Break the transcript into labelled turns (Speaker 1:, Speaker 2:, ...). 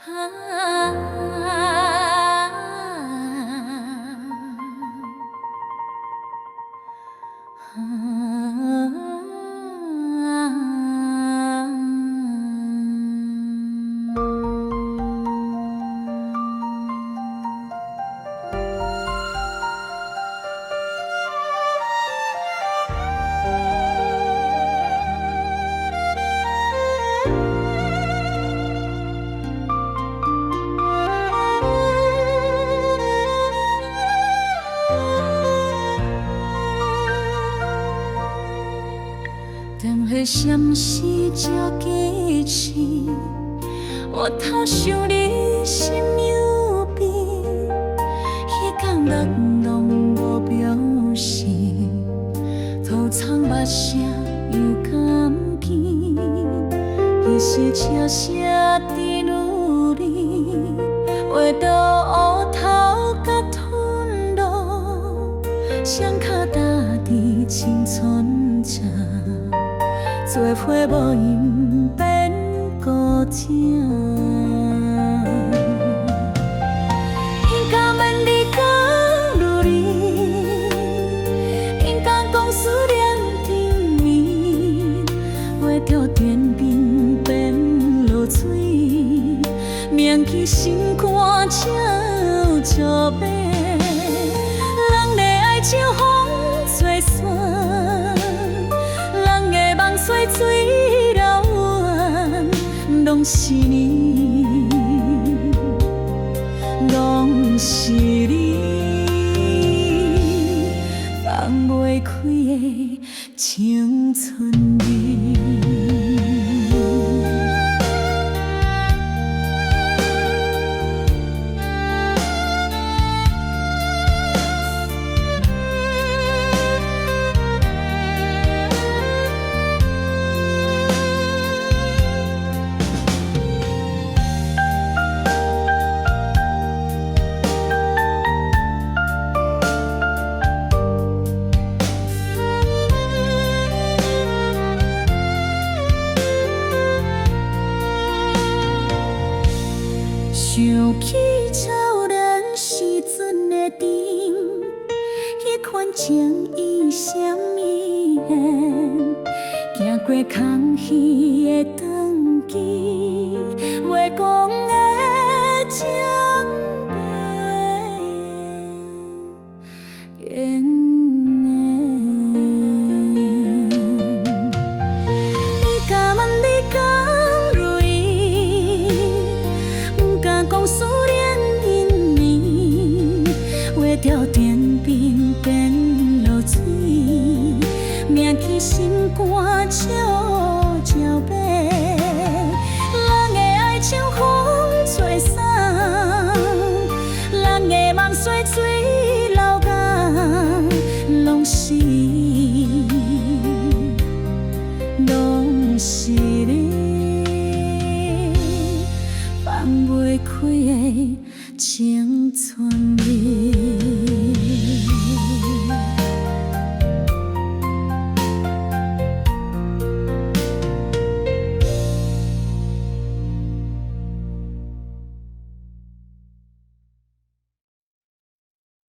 Speaker 1: 当彼闪时才记起，我头想你心有变，彼天人攏無表示，塗藏目聲又敢見，彼時車聲甜如蜜，畫到烏頭佮吞露，雙跤踏佇青春車。做伙無閒變孤井。應該問你敢如意，應該講思念甜蜜，畫著天邊變露水，銘記心肝才有石馬。人的愛像風吹散。人的夢碎水流遠，攏是你，攏是你，放袂開的青春味。想起草人時陣的甜，彼款情意啥物緣？行過空虛的轉機，袂講的情變。不敢問你敢如意，不敢講思念綿綿，畫著天邊變露水，銘記心肝笑石馬。人的愛像風